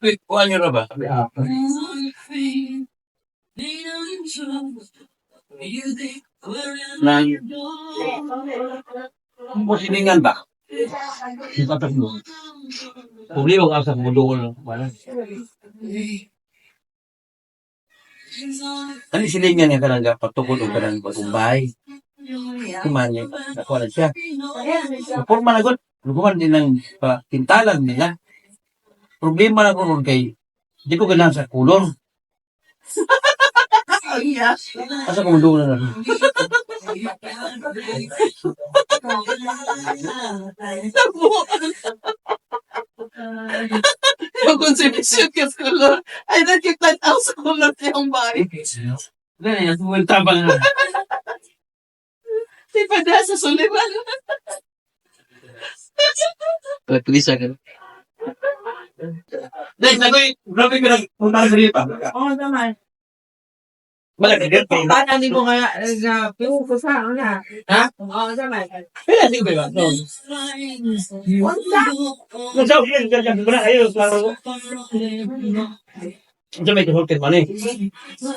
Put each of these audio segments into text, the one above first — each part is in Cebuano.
Wait, kuha nyo na ba? Nang posilingan ba? Tatatlo. Problema ka sa mundo wala. Ano silingan nga kanang patukod o kanang bagong bahay? Kuman niya, nakuha na siya. Porma na gud, luguman din ng pintalan nila. Problema na ko ron kay di ko ganahan sa kulor. Oh, yeah. Asa ko mundo na na. Yung conservation ka sa kulor. Ay, nagkiklan-aw sa kulor siyang bahay. Dali, ang tabang na. Di pa na sa suliran. Please, agad. Dahil, sagoy, grabe ka nagpunta sa pa. Oo naman. Malaki din. Paano ni mo nga na pinuko sa ano na? Ha? Oo naman. Pila sige ba? No. Unsa? Nagsaw siya, siya, siya, siya, ayo, klaro. Unsa may kasultin man eh.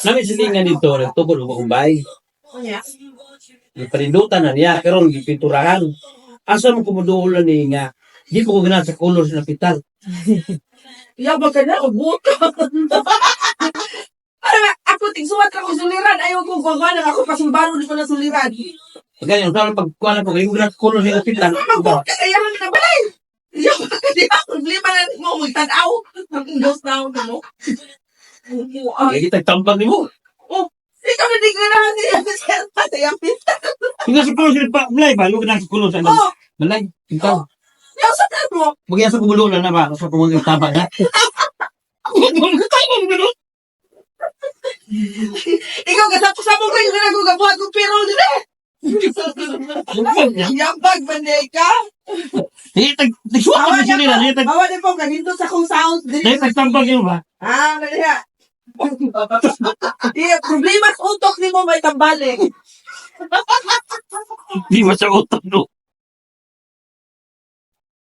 Nami silingan dito, nagtukod og umbay. Unya. Ipanindutan na niya, pero ang gipinturahan. Asa mo kumuduol ni nga, di ko ganahan sa kulor sa napital. Yabang ka na, ubuto. Ano ba, ako tigsuwat ka ko suliran. Ayaw ko gagawa ako pasumbaro di ko na suliran. Pag ganyan, sa pagkuha na ko, kayo ganahan sa kulor sa napital. Magbuot ka kaya na balay. Yabang ka di ako. Problema na mo, magtanaw. Ang dos na ako mo. Kaya kita tambang ni mo. Ikaw na di ganahan niya sa sa iyang pita. Tingnan sa kulor sa malay ba? Lu ganahan sa kulor sa Oh, malay. Ikaw. yaw sa mo. Magyasa sa kumululan na ba? Sa kumululan tabang ha? Ikaw kasapos sa mong rin na gabuhat kong pero nila. Yambag man niya ka. Eh, tag-tag-suwa ka sa nila. Eh, Awa din po, ganito sa kong sound. eh, tagtambag yun ba? Ah, kaya. Di, problema sa utok ni mo may tambalik. Di ba sa utak no?